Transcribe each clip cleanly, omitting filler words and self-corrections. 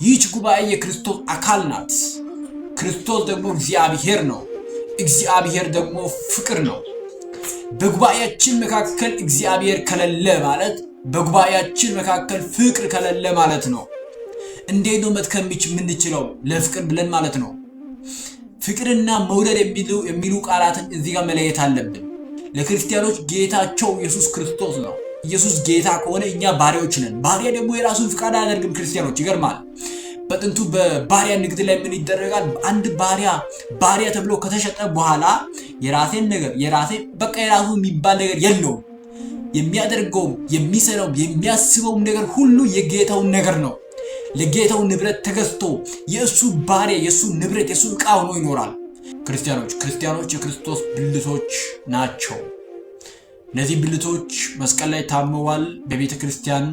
ይህች ጉባኤ የክርስቶስ አካል ናት። ክርስቶስ ደግሞ እግዚአብሔር ነው። እግዚአብሔር ደግሞ ፍቅር ነው። በጉባኤያችን መካከል እግዚአብሔር ከሌለ ማለት በጉባኤያችን መካከል ፍቅር ከሌለ ማለት ነው። እንዴት ነው መትከም የምንችለው? ለፍቅር ብለን ማለት ነው። ፍቅርና መውደድ የሚሉ ቃላትን እዚህ ጋር መለየት አለብን። ለክርስቲያኖች ጌታቸው ኢየሱስ ክርስቶስ ነው። ኢየሱስ ጌታ ከሆነ እኛ ባሪያዎች ነን። ባሪያ ደግሞ የራሱን ፍቃድ አያደርግም። ክርስቲያኖች ይገርማል። በጥንቱ በባሪያ ንግድ ላይ ምን ይደረጋል? አንድ ባሪያ ባሪያ ተብሎ ከተሸጠ በኋላ የራሴን ነገር የራሴ በቃ የራሱ የሚባል ነገር የለውም። የሚያደርገውም የሚሰራውም የሚያስበውም ነገር ሁሉ የጌታውን ነገር ነው። ለጌታው ንብረት ተገዝቶ የእሱ ባሪያ የእሱ ንብረት የእሱ ዕቃ ሆኖ ይኖራል። ክርስቲያኖች የክርስቶስ ብልቶች ናቸው። እነዚህ ብልቶች መስቀል ላይ ታመዋል። በቤተ ክርስቲያን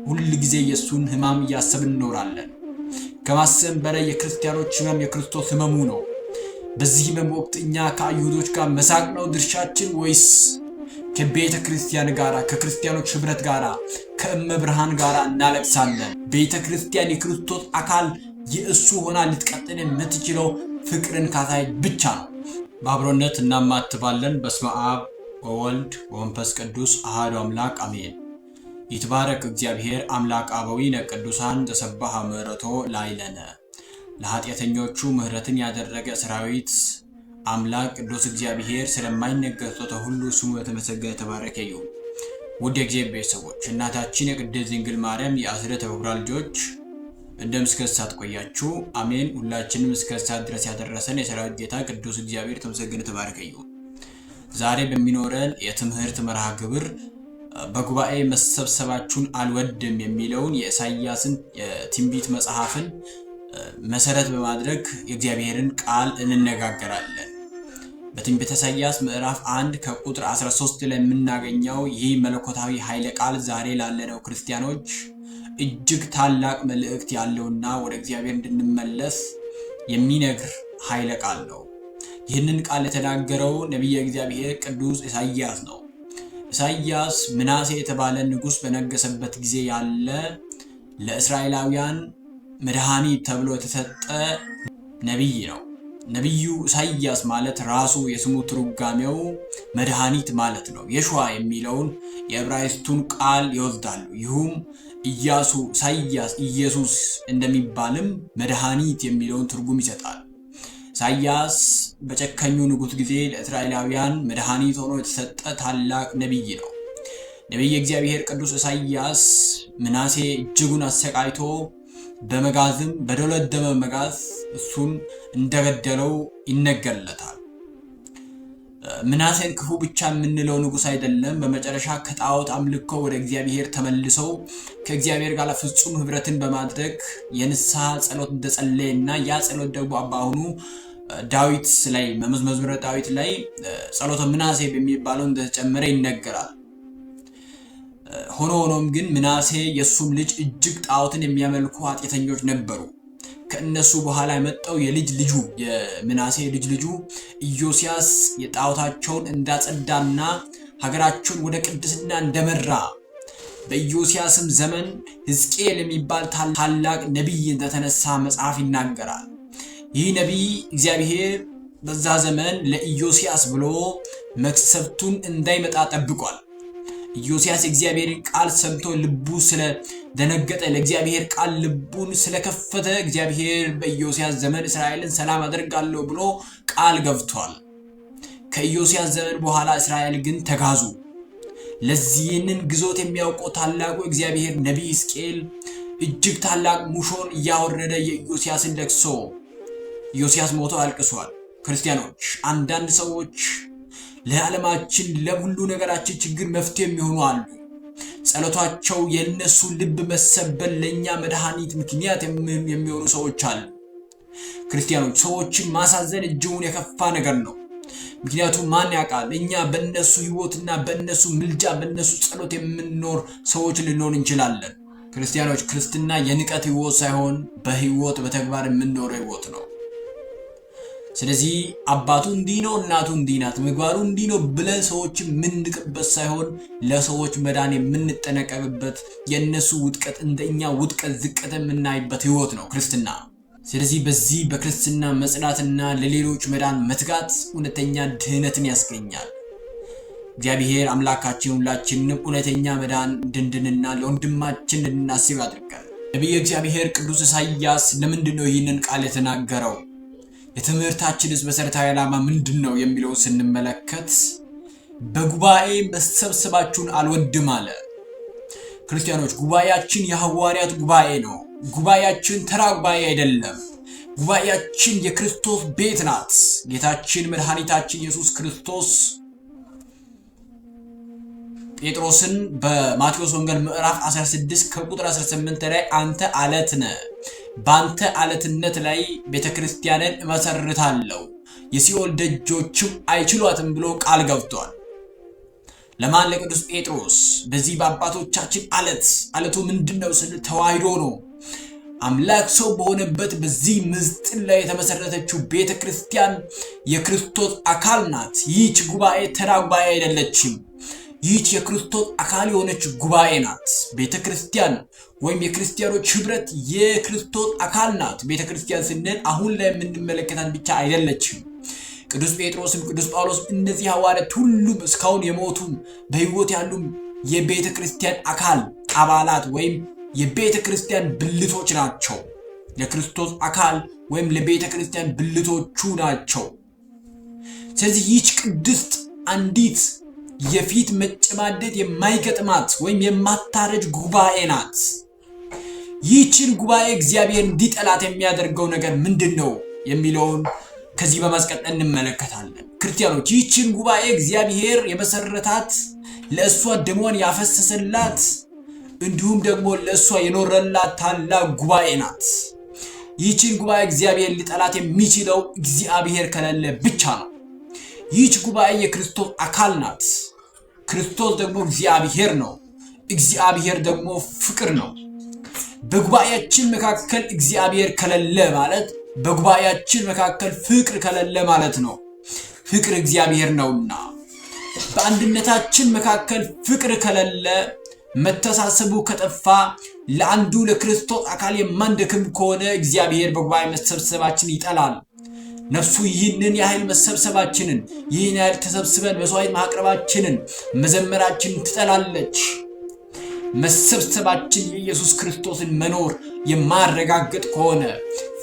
ሁል ጊዜ የእሱን ሕማም እያሰብን እንኖራለን። ከማሰብ በላይ የክርስቲያኖች ሕመም የክርስቶስ ሕመሙ ነው። በዚህ ሕመም ወቅት እኛ ከአይሁዶች ጋር መሳቅ ነው ድርሻችን ወይስ ከቤተ ክርስቲያን ጋር ከክርስቲያኖች ህብረት ጋር ከእመብርሃን ጋር እናለቅሳለን? ቤተ ክርስቲያን የክርስቶስ አካል የእሱ ሆና ልትቀጥል የምትችለው ፍቅርን ካሳየች ብቻ ነው። በአብሮነት እናማትባለን። በስመ አብ ወወልድ ወመንፈስ ቅዱስ አሐዱ አምላክ አሜን። ይትባረክ እግዚአብሔር አምላክ አበዊነ ቅዱሳን ዘሰባሐ ምሕረቶ ላዕለነ። ለኃጢአተኞቹ ምሕረትን ያደረገ ሰራዊት አምላክ ቅዱስ እግዚአብሔር ስለማይነገር ስጦታ ሁሉ ስሙ የተመሰገነ የተባረከ ይሁን። ውድ የእግዚአብሔር ቤተሰቦች፣ እናታችን የቅድስት ድንግል ማርያም የአስራት የበኩሯ ልጆች፣ እንደምን እስከ ሰዓት ቆያችሁ? አሜን። ሁላችንም እስከ ሰዓት ድረስ ያደረሰን የሰራዊት ጌታ ቅዱስ እግዚአብሔር የተመሰገነ የተባረከ ይሁን። ዛሬ በሚኖረን የትምህርት መርሃ ግብር በጉባኤ መሰብሰባችሁን አልወድም የሚለውን የኢሳይያስን የትንቢት መጽሐፍን መሰረት በማድረግ የእግዚአብሔርን ቃል እንነጋገራለን። በትንቢተ ኢሳይያስ ምዕራፍ 1 ከቁጥር 13 ላይ የምናገኘው ይህ መለኮታዊ ኃይለ ቃል ዛሬ ላለነው ክርስቲያኖች እጅግ ታላቅ መልእክት ያለውና ወደ እግዚአብሔር እንድንመለስ የሚነግር ኃይለ ቃል ነው። ይህንን ቃል የተናገረው ነቢየ እግዚአብሔር ቅዱስ ኢሳይያስ ነው። ኢሳይያስ ምናሴ የተባለ ንጉሥ በነገሰበት ጊዜ ያለ ለእስራኤላውያን መድኃኒት ተብሎ የተሰጠ ነቢይ ነው። ነቢዩ ኢሳይያስ ማለት ራሱ የስሙ ትርጓሜው መድኃኒት ማለት ነው። የሹዋ የሚለውን የዕብራይስጡን ቃል ይወስዳሉ። ይሁም ኢያሱ፣ ኢሳይያስ፣ ኢየሱስ እንደሚባልም መድኃኒት የሚለውን ትርጉም ይሰጣል። ኢሳይያስ በጨከኙ ንጉሥ ጊዜ ለእስራኤላውያን መድኃኒት ሆኖ የተሰጠ ታላቅ ነቢይ ነው። ነቢይ እግዚአብሔር ቅዱስ ኢሳይያስ ምናሴ እጅጉን አሰቃይቶ በመጋዝም በደለደመ መጋዝ እሱን እንደገደለው ይነገርለታል። ምናሴን ክፉ ብቻ የምንለው ንጉሥ አይደለም። በመጨረሻ ከጣዖት አምልኮ ወደ እግዚአብሔር ተመልሰው ከእግዚአብሔር ጋር ፍጹም ኅብረትን በማድረግ የንስሐ ጸሎት እንደጸለየ እና ያ ጸሎት ደግሞ በአሁኑ ዳዊት ላይ መዝሙረ ዳዊት ላይ ጸሎተ ምናሴ በሚባለው እንደተጨመረ ይነገራል። ሆኖ ሆኖም ግን ምናሴ የእሱም ልጅ እጅግ ጣዖትን የሚያመልኩ ኃጢአተኞች ነበሩ። ከእነሱ በኋላ የመጣው የልጅ ልጁ የምናሴ ልጅ ልጁ ኢዮስያስ የጣዖታቸውን እንዳጸዳና ሀገራቸውን ወደ ቅድስና እንደመራ፣ በኢዮስያስም ዘመን ሕዝቅኤል የሚባል ታላቅ ነቢይ እንደተነሳ መጽሐፍ ይናገራል። ይህ ነቢይ እግዚአብሔር በዛ ዘመን ለኢዮስያስ ብሎ መቅሰፍቱን እንዳይመጣ ጠብቋል። ኢዮስያስ የእግዚአብሔርን ቃል ሰምቶ ልቡ ስለደነገጠ፣ ለእግዚአብሔር ቃል ልቡን ስለከፈተ፣ እግዚአብሔር በኢዮስያስ ዘመን እስራኤልን ሰላም አደርጋለሁ ብሎ ቃል ገብቷል። ከኢዮስያስ ዘመን በኋላ እስራኤል ግን ተጋዙ። ለዚህንን ግዞት የሚያውቀው ታላቁ እግዚአብሔር ነቢይ ሕዝቅኤል እጅግ ታላቅ ሙሾን እያወረደ የኢዮስያስን ለቅሶ፣ ኢዮስያስ ሞቶ አልቅሷል። ክርስቲያኖች፣ አንዳንድ ሰዎች ለዓለማችን ለሁሉ ነገራችን ችግር መፍትሄ የሚሆኑ አሉ። ጸሎታቸው የእነሱ ልብ መሰበር ለእኛ መድኃኒት ምክንያት የሚሆኑ ሰዎች አሉ። ክርስቲያኖች፣ ሰዎችን ማሳዘን እጅጉን የከፋ ነገር ነው። ምክንያቱም ማን ያውቃል፣ እኛ በእነሱ ሕይወትና በእነሱ ምልጃ በእነሱ ጸሎት የምንኖር ሰዎች ልንሆን እንችላለን። ክርስቲያኖች፣ ክርስትና የንቀት ሕይወት ሳይሆን በሕይወት በተግባር የምንኖረው ሕይወት ነው። ስለዚህ አባቱ እንዲህ ነው፣ እናቱ እንዲህ ናት፣ ምግባሩ እንዲህ ነው ብለን ሰዎችን የምንንቅበት ሳይሆን ለሰዎች መዳን የምንጠነቀቅበት፣ የእነሱ ውድቀት እንደኛ ውድቀት ዝቅት የምናይበት ህይወት ነው ክርስትና። ስለዚህ በዚህ በክርስትና መጽናትና ለሌሎች መዳን መትጋት እውነተኛ ድህነትን ያስገኛል። እግዚአብሔር አምላካችን ሁላችንንም እውነተኛ መዳን እንድንድንና ለወንድማችን እንድናስብ ያድርገን። ነቢየ እግዚአብሔር ቅዱስ ኢሳይያስ ለምንድን ነው ይህንን ቃል የተናገረው? የትምህርታችንስ መሰረታዊ ዓላማ ምንድን ነው የሚለውን ስንመለከት በጉባኤ መሰብሰባችሁን አልወድም አለ። ክርስቲያኖች፣ ጉባኤያችን የሐዋርያት ጉባኤ ነው። ጉባኤያችን ተራ ጉባኤ አይደለም። ጉባኤያችን የክርስቶስ ቤት ናት። ጌታችን መድኃኒታችን ኢየሱስ ክርስቶስ ጴጥሮስን በማቴዎስ ወንጌል ምዕራፍ 16 ከቁጥር 18 ላይ አንተ አለት ነህ፣ በአንተ አለትነት ላይ ቤተ ክርስቲያንን እመሰርታለሁ፣ የሲኦል ደጆችም አይችሏትም ብሎ ቃል ገብቷል። ለማን? ለቅዱስ ጴጥሮስ። በዚህ በአባቶቻችን አለት፣ አለቱ ምንድን ነው ስንል ተዋሕዶ ነው። አምላክ ሰው በሆነበት በዚህ ምስጢር ላይ የተመሰረተችው ቤተ ክርስቲያን የክርስቶስ አካል ናት። ይህች ጉባኤ ተራ ጉባኤ አይደለችም። ይህች የክርስቶስ አካል የሆነች ጉባኤ ናት። ቤተ ክርስቲያን ወይም የክርስቲያኖች ህብረት የክርስቶስ አካል ናት። ቤተ ክርስቲያን ስንል አሁን ላይ የምንመለከታት ብቻ አይደለችም። ቅዱስ ጴጥሮስም ቅዱስ ጳውሎስ እነዚህ ሐዋርያት ሁሉም እስካሁን የሞቱም በሕይወት ያሉም የቤተ ክርስቲያን አካል አባላት ወይም የቤተ ክርስቲያን ብልቶች ናቸው። ለክርስቶስ አካል ወይም ለቤተ ክርስቲያን ብልቶቹ ናቸው። ስለዚህ ይህች ቅድስት አንዲት የፊት መጨማደድ የማይገጥማት ወይም የማታረጅ ጉባኤ ናት። ይህችን ጉባኤ እግዚአብሔር እንዲጠላት የሚያደርገው ነገር ምንድን ነው የሚለውን ከዚህ በማስቀጠል እንመለከታለን። ክርስቲያኖች፣ ይህችን ጉባኤ እግዚአብሔር የመሰረታት፣ ለእሷ ደሟን ያፈሰሰላት፣ እንዲሁም ደግሞ ለእሷ የኖረላት ታላቅ ጉባኤ ናት። ይህችን ጉባኤ እግዚአብሔር ሊጠላት የሚችለው እግዚአብሔር ከሌለ ብቻ ነው። ይህች ጉባኤ የክርስቶስ አካል ናት። ክርስቶስ ደግሞ እግዚአብሔር ነው። እግዚአብሔር ደግሞ ፍቅር ነው። በጉባኤያችን መካከል እግዚአብሔር ከሌለ ማለት በጉባኤያችን መካከል ፍቅር ከሌለ ማለት ነው። ፍቅር እግዚአብሔር ነውና በአንድነታችን መካከል ፍቅር ከሌለ፣ መተሳሰቡ ከጠፋ፣ ለአንዱ ለክርስቶስ አካል የማንደክም ከሆነ እግዚአብሔር በጉባኤ መሰብሰባችን ይጠላል። ነፍሱ ይህንን ያህል መሰብሰባችንን፣ ይህን ያህል ተሰብስበን መስዋዕት ማቅረባችንን፣ መዘመራችንን ትጠላለች። መሰብሰባችን የኢየሱስ ክርስቶስን መኖር የማረጋግጥ ከሆነ፣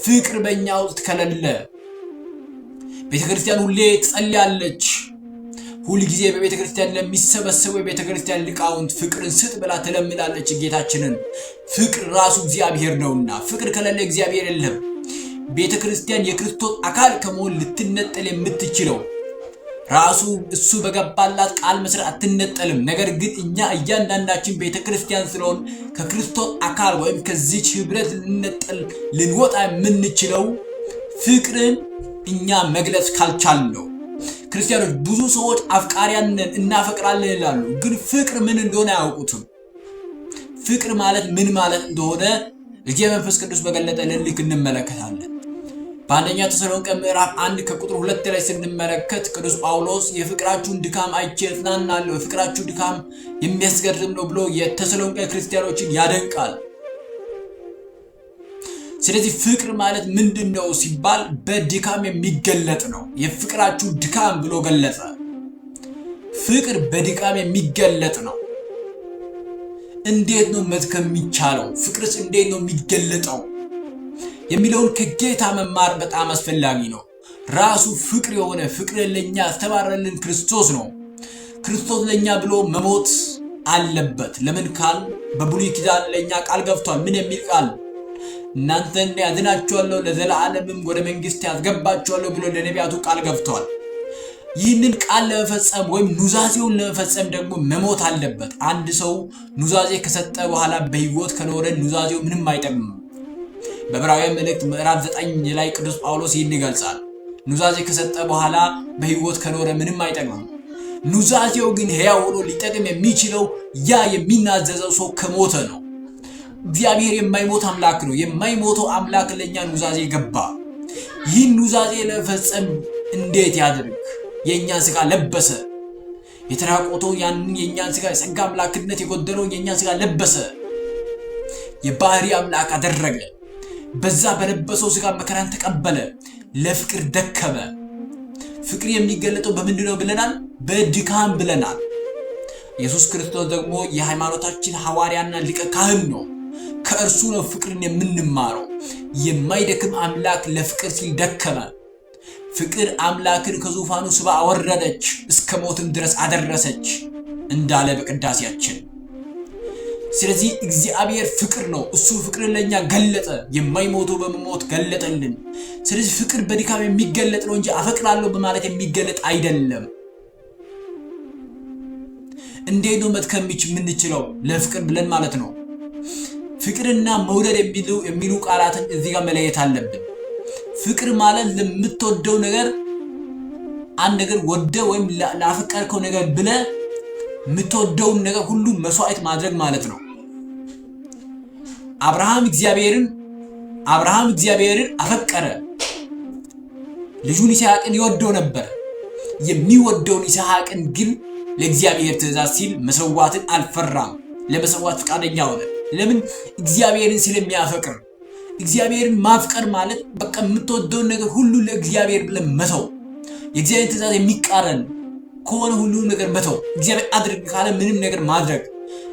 ፍቅር በእኛ ውስጥ ከሌለ፣ ቤተ ክርስቲያን ሁሌ ትጸልያለች። ሁል ጊዜ በቤተ ክርስቲያን ለሚሰበሰቡ የቤተ ክርስቲያን ሊቃውንት ፍቅርን ስጥ ብላ ትለምናለች ጌታችንን። ፍቅር ራሱ እግዚአብሔር ነውና ፍቅር ከሌለ እግዚአብሔር የለም። ቤተ ክርስቲያን የክርስቶስ አካል ከመሆን ልትነጠል የምትችለው ራሱ እሱ በገባላት ቃል መሰረት አትነጠልም። ነገር ግን እኛ እያንዳንዳችን ቤተ ክርስቲያን ስለሆን ከክርስቶስ አካል ወይም ከዚች ህብረት ልንነጠል ልንወጣ የምንችለው ፍቅርን እኛ መግለጽ ካልቻልን ነው። ክርስቲያኖች፣ ብዙ ሰዎች አፍቃሪያን ነን፣ እናፈቅራለን ይላሉ፣ ግን ፍቅር ምን እንደሆነ አያውቁትም። ፍቅር ማለት ምን ማለት እንደሆነ እግዚአብሔር መንፈስ ቅዱስ በገለጠልን ልክ እንመለከታለን። በአንደኛ ተሰሎንቄ ምዕራፍ 1 ከቁጥር 2 ላይ ስንመለከት ቅዱስ ጳውሎስ የፍቅራችሁን ድካም አይቼ እጽናናለሁ፣ የፍቅራችሁ ድካም የሚያስገርም ነው ብሎ የተሰሎንቄ ክርስቲያኖችን ያደንቃል። ስለዚህ ፍቅር ማለት ምንድን ነው ሲባል በድካም የሚገለጥ ነው። የፍቅራችሁ ድካም ብሎ ገለጸ። ፍቅር በድካም የሚገለጥ ነው። እንዴት ነው መድከም የሚቻለው? ፍቅርስ እንዴት ነው የሚገለጠው የሚለውን ከጌታ መማር በጣም አስፈላጊ ነው። ራሱ ፍቅር የሆነ፣ ፍቅር ለኛ ያስተማረልን ክርስቶስ ነው። ክርስቶስ ለኛ ብሎ መሞት አለበት። ለምን ካል በብሉይ ኪዳን ለኛ ቃል ገብቷል። ምን የሚል ቃል? እናንተን ያድናችኋለሁ፣ ለዘላለምም ወደ መንግስት ያስገባችኋለሁ ብሎ ለነቢያቱ ቃል ገብቷል። ይህንን ቃል ለመፈጸም ወይም ኑዛዜውን ለመፈጸም ደግሞ መሞት አለበት። አንድ ሰው ኑዛዜ ከሰጠ በኋላ በህይወት ከኖረ ኑዛዜው ምንም አይጠቅምም። በዕብራውያን መልእክት ምዕራፍ 9 ላይ ቅዱስ ጳውሎስ ይህን ይገልጻል። ኑዛዜ ከሰጠ በኋላ በህይወት ከኖረ ምንም አይጠቅምም። ኑዛዜው ግን ሕያው ሆኖ ሊጠቅም የሚችለው ያ የሚናዘዘው ሰው ከሞተ ነው። እግዚአብሔር የማይሞት አምላክ ነው። የማይሞተው አምላክ ለእኛ ኑዛዜ ገባ። ይህን ኑዛዜ ለመፈጸም እንዴት ያድርግ? የእኛን ስጋ ለበሰ። የተራቆተው ያንን የእኛን ስጋ፣ የጸጋ አምላክነት የጎደለውን የእኛን ስጋ ለበሰ። የባህሪ አምላክ አደረገ። በዛ በለበሰው ስጋ መከራን ተቀበለ። ለፍቅር ደከመ። ፍቅር የሚገለጠው በምንድን ነው ብለናል? በድካም ብለናል። ኢየሱስ ክርስቶስ ደግሞ የሃይማኖታችን ሐዋርያና ሊቀ ካህን ነው። ከእርሱ ነው ፍቅርን የምንማረው። የማይደክም አምላክ ለፍቅር ሲል ደከመ። ፍቅር አምላክን ከዙፋኑ ስባ አወረደች፣ እስከ ሞትም ድረስ አደረሰች እንዳለ በቅዳሴያችን። ስለዚህ እግዚአብሔር ፍቅር ነው። እሱ ፍቅርን ለእኛ ገለጠ፣ የማይሞተው በመሞት ገለጠልን። ስለዚህ ፍቅር በድካም የሚገለጥ ነው እንጂ አፈቅራለሁ በማለት የሚገለጥ አይደለም። እንዴት ነው መድከም የምንችለው? ለፍቅር ብለን ማለት ነው። ፍቅርና መውደድ የሚሉ ቃላትን እዚህ ጋር መለየት አለብን። ፍቅር ማለት ለምትወደው ነገር፣ አንድ ነገር ወደ ወይም ላፈቀርከው ነገር ብለ የምትወደውን ነገር ሁሉ መስዋዕት ማድረግ ማለት ነው። አብርሃም እግዚአብሔርን አፈቀረ። ልጁን ይስሐቅን ይወደው ነበር። የሚወደውን ይስሐቅን ግን ለእግዚአብሔር ትእዛዝ ሲል መሰዋትን አልፈራም። ለመሰዋት ፈቃደኛ ሆነ። ለምን? እግዚአብሔርን ስለሚያፈቅር። እግዚአብሔርን ማፍቀር ማለት በቃ የምትወደውን ነገር ሁሉ ለእግዚአብሔር ብለህ መተው፣ የእግዚአብሔር ትእዛዝ የሚቃረን ከሆነ ሁሉም ነገር መተው፣ እግዚአብሔር አድርግ ካለ ምንም ነገር ማድረግ፣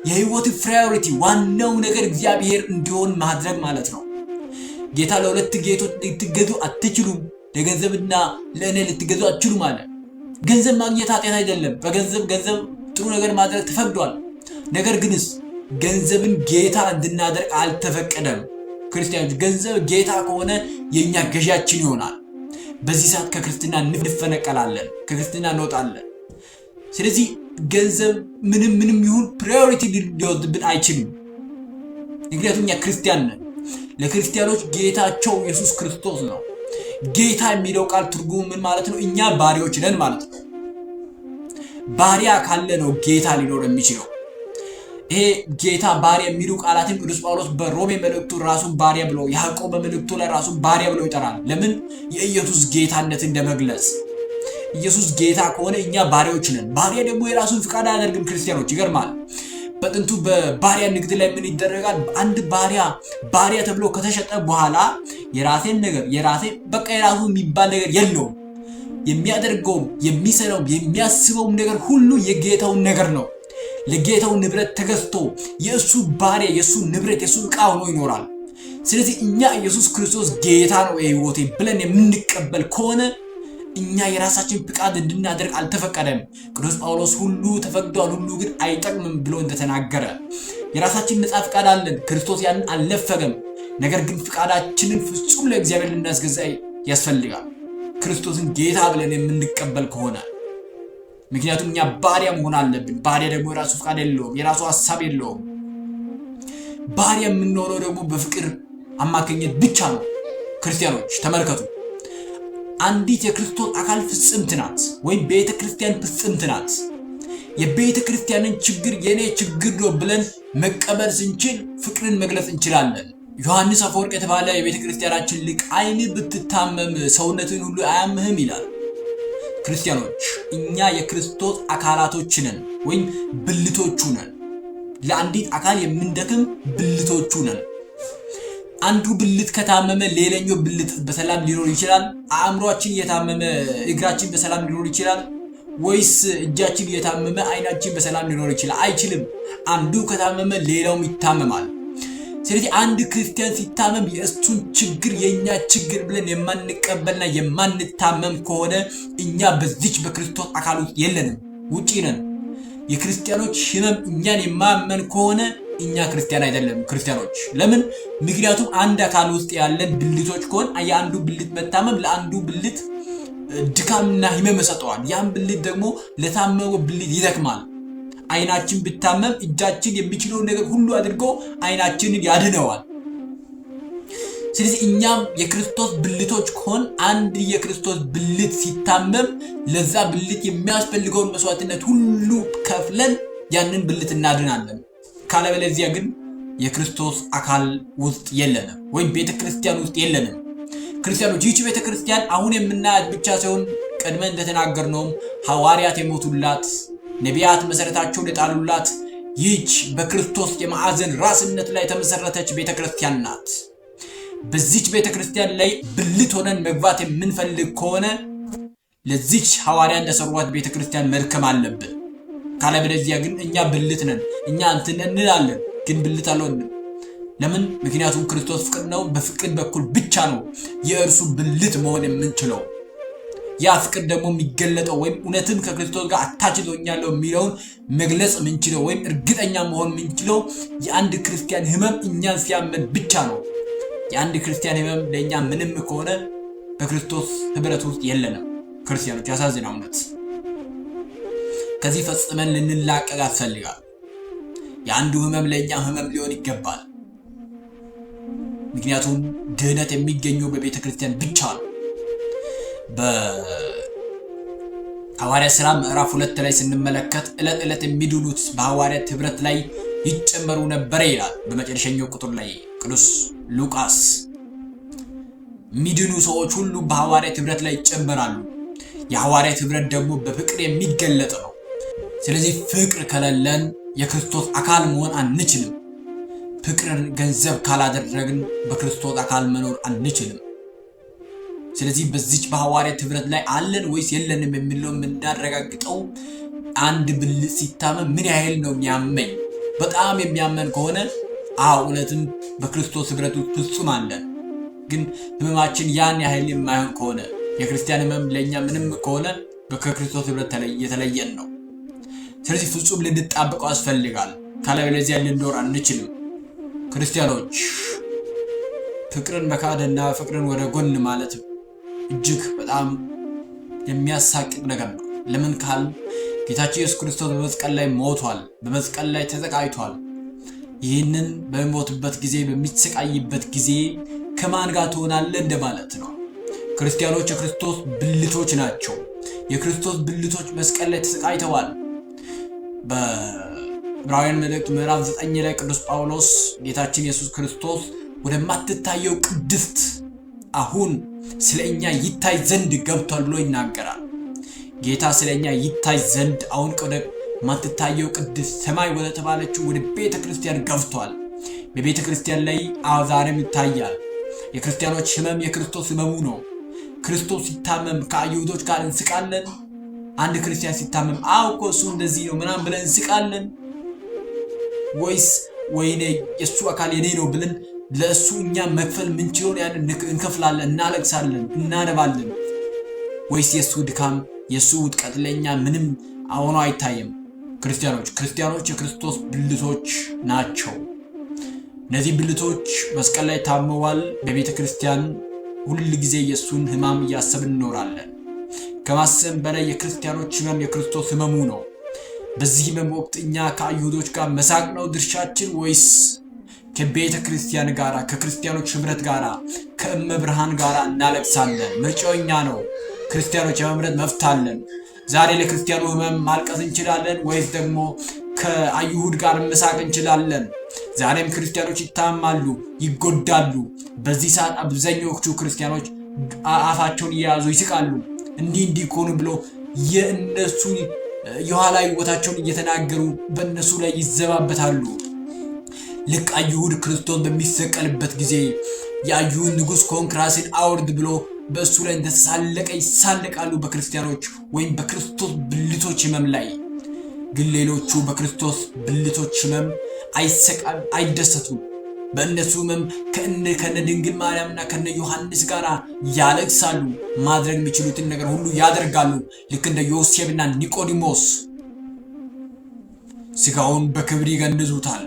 የህይወት priority ዋናው ነገር እግዚአብሔር እንዲሆን ማድረግ ማለት ነው። ጌታ ለሁለት ጌቶች ልትገዙ አትችሉም፣ ለገንዘብና ለእኔ ልትገዙ አትችሉም አለ። ገንዘብ ማግኘት ኃጢአት አይደለም። በገንዘብ ገንዘብ ጥሩ ነገር ማድረግ ተፈቅዷል። ነገር ግንስ ገንዘብን ጌታ እንድናደርግ አልተፈቀደም። ክርስቲያኖች፣ ገንዘብ ጌታ ከሆነ የእኛ ገዣችን ይሆናል። በዚህ ሰዓት ከክርስትና እንፈነቀላለን፣ ከክርስትና እንወጣለን። ስለዚህ ገንዘብ ምንም ምንም ይሁን priority ሊወስድብን አይችልም። ምክንያቱም እኛ ክርስቲያን ነን። ለክርስቲያኖች ጌታቸው ኢየሱስ ክርስቶስ ነው። ጌታ የሚለው ቃል ትርጉሙ ምን ማለት ነው? እኛ ባሪያዎች ነን ማለት ነው። ባሪያ ካለ ነው ጌታ ሊኖር የሚችለው። ይሄ ጌታ፣ ባሪያ የሚሉ ቃላትን ቅዱስ ጳውሎስ በሮሜ መልእክቱ ራሱን ባሪያ ብሎ፣ ያዕቆብ በመልእክቱ ላይ ራሱን ባሪያ ብሎ ይጠራል። ለምን? የኢየሱስ ጌታነትን ለመግለጽ። ኢየሱስ ጌታ ከሆነ እኛ ባሪያዎች ነን። ባሪያ ደግሞ የራሱን ፍቃድ አያደርግም። ክርስቲያኖች፣ ይገርማል። በጥንቱ በባሪያ ንግድ ላይ ምን ይደረጋል? አንድ ባሪያ ባሪያ ተብሎ ከተሸጠ በኋላ የራሴን ነገር የራሴ በቃ የራሱ የሚባል ነገር የለውም። የሚያደርገውም፣ የሚሰራውም፣ የሚያስበውም ነገር ሁሉ የጌታውን ነገር ነው። ለጌታው ንብረት ተገዝቶ የእሱ ባሪያ፣ የእሱ ንብረት፣ የእሱ ዕቃ ሆኖ ይኖራል። ስለዚህ እኛ ኢየሱስ ክርስቶስ ጌታ ነው የህይወቴ ብለን የምንቀበል ከሆነ እኛ የራሳችን ፍቃድ እንድናደርግ አልተፈቀደም። ቅዱስ ጳውሎስ ሁሉ ተፈቅዷል፣ ሁሉ ግን አይጠቅምም ብሎ እንደተናገረ የራሳችን ነፃ ፍቃድ አለን። ክርስቶስ ያንን አልነፈገም። ነገር ግን ፍቃዳችንን ፍጹም ለእግዚአብሔር ልናስገዛ ያስፈልጋል፣ ክርስቶስን ጌታ ብለን የምንቀበል ከሆነ። ምክንያቱም እኛ ባሪያ መሆን አለብን። ባሪያ ደግሞ የራሱ ፍቃድ የለውም፣ የራሱ ሀሳብ የለውም። ባሪያ የምንሆነው ደግሞ በፍቅር አማካኝነት ብቻ ነው። ክርስቲያኖች፣ ተመልከቱ። አንዲት የክርስቶስ አካል ፍጽምት ናት፣ ወይም ቤተ ክርስቲያን ፍጽምት ናት። የቤተ ክርስቲያንን ችግር የኔ ችግር ነው ብለን መቀበል ስንችል ፍቅርን መግለጽ እንችላለን። ዮሐንስ አፈወርቅ የተባለ የቤተ ክርስቲያናችን ሊቅ ዓይን ብትታመም ሰውነትን ሁሉ አያምህም ይላል። ክርስቲያኖች፣ እኛ የክርስቶስ አካላቶች ነን ወይም ብልቶቹ ነን። ለአንዲት አካል የምንደክም ብልቶቹ ነን። አንዱ ብልት ከታመመ ሌላኛው ብልት በሰላም ሊኖር ይችላል? አእምሯችን እየታመመ እግራችን በሰላም ሊኖር ይችላል? ወይስ እጃችን እየታመመ አይናችን በሰላም ሊኖር ይችላል? አይችልም። አንዱ ከታመመ ሌላውም ይታመማል። ስለዚህ አንድ ክርስቲያን ሲታመም የእሱን ችግር የእኛ ችግር ብለን የማንቀበልና የማንታመም ከሆነ እኛ በዚች በክርስቶስ አካል ውስጥ የለንም፣ ውጪ ነን። የክርስቲያኖች ህመም እኛን የማያመን ከሆነ እኛ ክርስቲያን አይደለም። ክርስቲያኖች፣ ለምን? ምክንያቱም አንድ አካል ውስጥ ያለን ብልቶች ከሆን የአንዱ ብልት መታመም ለአንዱ ብልት ድካምና ህመም ይሰጠዋል። ያን ብልት ደግሞ ለታመመው ብልት ይደክማል። አይናችን ብታመም እጃችን የሚችለውን ነገር ሁሉ አድርጎ አይናችንን ያድነዋል። ስለዚህ እኛም የክርስቶስ ብልቶች ከሆን አንድ የክርስቶስ ብልት ሲታመም ለዛ ብልት የሚያስፈልገውን መስዋዕትነት ሁሉ ከፍለን ያንን ብልት እናድናለን። ካለበለዚያ ግን የክርስቶስ አካል ውስጥ የለንም ወይም ቤተ ክርስቲያን ውስጥ የለንም። ክርስቲያኖች፣ ይህች ቤተ ክርስቲያን አሁን የምናያት ብቻ ሳይሆን ቀድመን እንደተናገርነውም ሐዋርያት የሞቱላት፣ ነቢያት መሰረታቸውን የጣሉላት ይህች በክርስቶስ የማዕዘን ራስነት ላይ የተመሰረተች ቤተ ክርስቲያን ናት። በዚች ቤተ ክርስቲያን ላይ ብልት ሆነን መግባት የምንፈልግ ከሆነ ለዚች ሐዋርያ እንደሰሯት ቤተ ክርስቲያን መድከም አለብን። ካለበለዚያ ግን እኛ ብልት ነን፣ እኛ እንትን እንላለን፣ ግን ብልት አልሆንም። ለምን? ምክንያቱም ክርስቶስ ፍቅር ነው። በፍቅር በኩል ብቻ ነው የእርሱ ብልት መሆን የምንችለው። ያ ፍቅር ደግሞ የሚገለጠው ወይም እውነትም ከክርስቶስ ጋር አታችሎኛለሁ የሚለውን መግለጽ የምንችለው ወይም እርግጠኛ መሆን የምንችለው የአንድ ክርስቲያን ሕመም እኛን ሲያመን ብቻ ነው። የአንድ ክርስቲያን ሕመም ለእኛ ምንም ከሆነ በክርስቶስ ህብረት ውስጥ የለንም። ክርስቲያኖች፣ ያሳዝናል እውነት። ከዚህ ፈጽመን ልንላቀቅ ያስፈልጋል። የአንዱ ህመም ለእኛ ህመም ሊሆን ይገባል። ምክንያቱም ድህነት የሚገኘው በቤተ ክርስቲያን ብቻ ነው። በሐዋርያት ሥራ ምዕራፍ 2 ላይ ስንመለከት ዕለት ዕለት የሚድኑት በሐዋርያት ህብረት ላይ ይጨመሩ ነበረ ይላል። በመጨረሻኛው ቁጥር ላይ ቅዱስ ሉቃስ የሚድኑ ሰዎች ሁሉ በሐዋርያት ህብረት ላይ ይጨመራሉ። የሐዋርያት ህብረት ደግሞ በፍቅር የሚገለጥ ነው። ስለዚህ ፍቅር ከሌለን የክርስቶስ አካል መሆን አንችልም። ፍቅርን ገንዘብ ካላደረግን በክርስቶስ አካል መኖር አንችልም። ስለዚህ በዚች በሐዋርያት ህብረት ላይ አለን ወይስ የለንም የሚለው የምናረጋግጠው አንድ ብልት ሲታመም ምን ያህል ነው የሚያመኝ? በጣም የሚያመን ከሆነ አዎ እውነትም በክርስቶስ ህብረት ውስጥ ፍጹም አለን። ግን ህመማችን ያን ያህል የማይሆን ከሆነ፣ የክርስቲያን ህመም ለእኛ ምንም ከሆነ ከክርስቶስ ህብረት የተለየን ነው። ስለዚህ ፍጹም ልንጣበቀው ያስፈልጋል። ካለበለዚያ ልንኖር አንችልም። ክርስቲያኖች፣ ፍቅርን መካድና ፍቅርን ወደ ጎን ማለት እጅግ በጣም የሚያሳቅቅ ነገር ነው። ለምን ካል ጌታችን ኢየሱስ ክርስቶስ በመስቀል ላይ ሞቷል፣ በመስቀል ላይ ተሰቃይቷል። ይህንን በሚሞትበት ጊዜ፣ በሚሰቃይበት ጊዜ ከማን ጋር ትሆናለህ እንደማለት ነው። ክርስቲያኖች የክርስቶስ ብልቶች ናቸው። የክርስቶስ ብልቶች መስቀል ላይ ተሰቃይተዋል። በዕብራውያን መልእክት ምዕራፍ 9 ላይ ቅዱስ ጳውሎስ ጌታችን ኢየሱስ ክርስቶስ ወደማትታየው ቅድስት አሁን ስለ እኛ ይታይ ዘንድ ገብቷል ብሎ ይናገራል። ጌታ ስለ እኛ ይታይ ዘንድ አሁን ወደ ማትታየው ቅድስት ሰማይ ወደ ተባለችው ወደ ቤተ ክርስቲያን ገብቷል። በቤተ ክርስቲያን ላይ ዛሬም ይታያል። የክርስቲያኖች ሕመም የክርስቶስ ሕመሙ ነው። ክርስቶስ ሲታመም ከአይሁዶች ጋር እንስቃለን። አንድ ክርስቲያን ሲታመም አዎ እኮ እሱ እንደዚህ ነው ምናምን ብለን እንስቃለን ወይስ ወይኔ የእሱ አካል የኔ ነው ብለን ለእሱ እኛ መክፈል ምንችለውን ያንን እንከፍላለን፣ እናለቅሳለን፣ እናነባለን? ወይስ የእሱ ድካም፣ የእሱ ውድቀት ለእኛ ምንም ሆኖ አይታይም? ክርስቲያኖች የክርስቶስ ብልቶች ናቸው። እነዚህ ብልቶች መስቀል ላይ ታመዋል። በቤተ ክርስቲያን ሁል ጊዜ የእሱን ሕማም እያሰብን እንኖራለን። ከማሰብ በላይ የክርስቲያኖች ሕመም የክርስቶስ ሕመሙ ነው። በዚህ ሕመም ወቅት እኛ ከአይሁዶች ጋር መሳቅ ነው ድርሻችን ወይስ ከቤተ ክርስቲያን ጋር፣ ከክርስቲያኖች ህብረት ጋር፣ ከእመብርሃን ጋር እናለቅሳለን? ምርጫው እኛ ነው። ክርስቲያኖች የመምረጥ መብት አለን። ዛሬ ለክርስቲያኑ ህመም ማልቀስ እንችላለን ወይስ ደግሞ ከአይሁድ ጋር መሳቅ እንችላለን? ዛሬም ክርስቲያኖች ይታማሉ፣ ይጎዳሉ። በዚህ ሰዓት አብዛኛዎቹ ክርስቲያኖች አፋቸውን እየያዙ ይስቃሉ። እንዲህ እንዲህ ከሆኑ ብሎ የእነሱ የኋላ ህይወታቸውን እየተናገሩ በእነሱ ላይ ይዘባበታሉ። ልክ አይሁድ ክርስቶስ በሚሰቀልበት ጊዜ የአይሁድ ንጉሥ ከሆንክ ራስን አውርድ ብሎ በእሱ ላይ እንደተሳለቀ ይሳለቃሉ በክርስቲያኖች ወይም በክርስቶስ ብልቶች ህመም ላይ። ግን ሌሎቹ በክርስቶስ ብልቶች ህመም አይደሰቱም። በእነሱ ህመም ከነ ድንግል ማርያምና ከነ ዮሐንስ ጋር ያለቅሳሉ። ማድረግ የሚችሉትን ነገር ሁሉ ያደርጋሉ። ልክ እንደ ዮሴፍና ኒቆዲሞስ ስጋውን በክብር ይገንዙታል።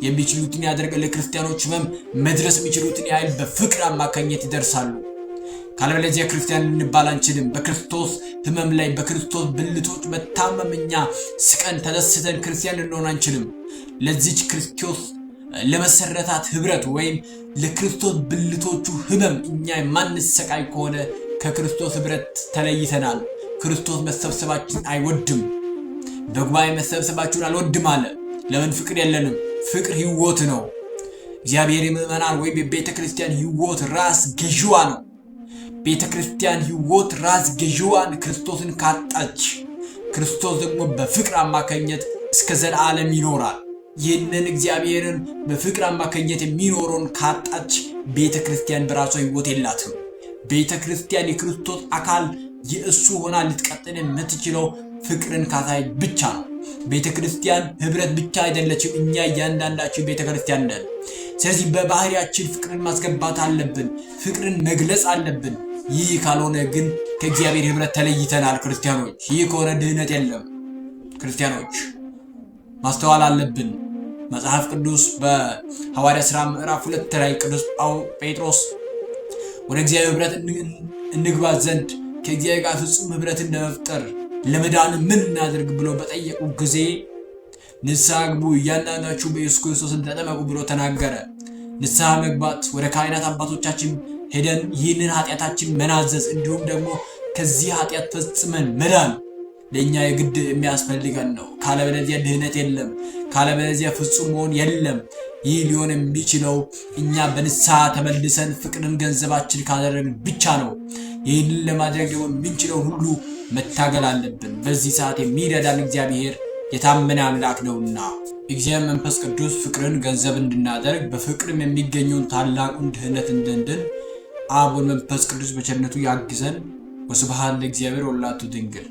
የሚችሉትን ያደርግ ለክርስቲያኖች ህመም መድረስ የሚችሉትን ያህል በፍቅር አማካኝነት ይደርሳሉ። ካለበለዚያ ክርስቲያን ልንባል አንችልም። በክርስቶስ ህመም ላይ፣ በክርስቶስ ብልቶች መታመም እኛ ስቀን ተደስተን ክርስቲያን ልንሆን አንችልም። ለዚች ክርስቶስ ለመሰረታት ህብረት ወይም ለክርስቶስ ብልቶቹ ህመም እኛ የማንሰቃይ ከሆነ ከክርስቶስ ህብረት ተለይተናል። ክርስቶስ መሰብሰባችን አይወድም። በጉባኤ መሰብሰባችሁን አልወድም አለ። ለምን? ፍቅር የለንም። ፍቅር ህይወት ነው። እግዚአብሔር የምዕመናን ወይም የቤተ ክርስቲያን ህይወት ራስ ገዥዋ ነው። ቤተ ክርስቲያን ሕይወት ራስ ገዢዋን ክርስቶስን ካጣች፣ ክርስቶስ ደግሞ በፍቅር አማካኝነት እስከ ዘላለም ይኖራል። ይህንን እግዚአብሔርን በፍቅር አማካኝነት የሚኖረውን ካጣች ቤተ ክርስቲያን በራሷ ሕይወት የላትም። ቤተ ክርስቲያን የክርስቶስ አካል የእሱ ሆና ልትቀጥል የምትችለው ፍቅርን ካሳየች ብቻ ነው። ቤተ ክርስቲያን ህብረት ብቻ አይደለችም። እኛ እያንዳንዳችን ቤተ ክርስቲያን ነን። ስለዚህ በባህሪያችን ፍቅርን ማስገባት አለብን። ፍቅርን መግለጽ አለብን። ይህ ካልሆነ ግን ከእግዚአብሔር ህብረት ተለይተናል ክርስቲያኖች። ይህ ከሆነ ድህነት የለም። ክርስቲያኖች ማስተዋል አለብን። መጽሐፍ ቅዱስ በሐዋርያ ሥራ ምዕራፍ 2 ላይ ቅዱስ ጴጥሮስ ወደ እግዚአብሔር ህብረት እንግባ ዘንድ ከእግዚአብሔር ጋር ፍጹም ህብረትን ለመፍጠር ለመዳን ምን እናድርግ ብሎ በጠየቁ ጊዜ ንስሐ ግቡ፣ እያንዳንዳችሁ በኢየሱስ ክርስቶስ ተጠመቁ ብሎ ተናገረ። ንስሐ መግባት ወደ ካህናት አባቶቻችን ሄደን ይህንን ኃጢአታችን መናዘዝ እንዲሁም ደግሞ ከዚህ ኃጢአት ፈጽመን መዳን ለእኛ የግድ የሚያስፈልገን ነው። ካለበለዚያ ድህነት የለም። ካለበለዚያ ፍጹም መሆን የለም። ይህ ሊሆን የሚችለው እኛ በንስሐ ተመልሰን ፍቅርን ገንዘባችን ካደረግን ብቻ ነው። ይህንን ለማድረግ ደግሞ የምንችለው ሁሉ መታገል አለብን። በዚህ ሰዓት የሚረዳን እግዚአብሔር የታመነ አምላክ ነውና እግዚአብሔር መንፈስ ቅዱስ ፍቅርን ገንዘብ እንድናደርግ በፍቅርም የሚገኘውን ታላቁን ድህነት እንድንድን አብ ወልድ መንፈስ ቅዱስ በቸርነቱ ያግዘን። ወስብሐት ለእግዚአብሔር ወለወላዲቱ ድንግል።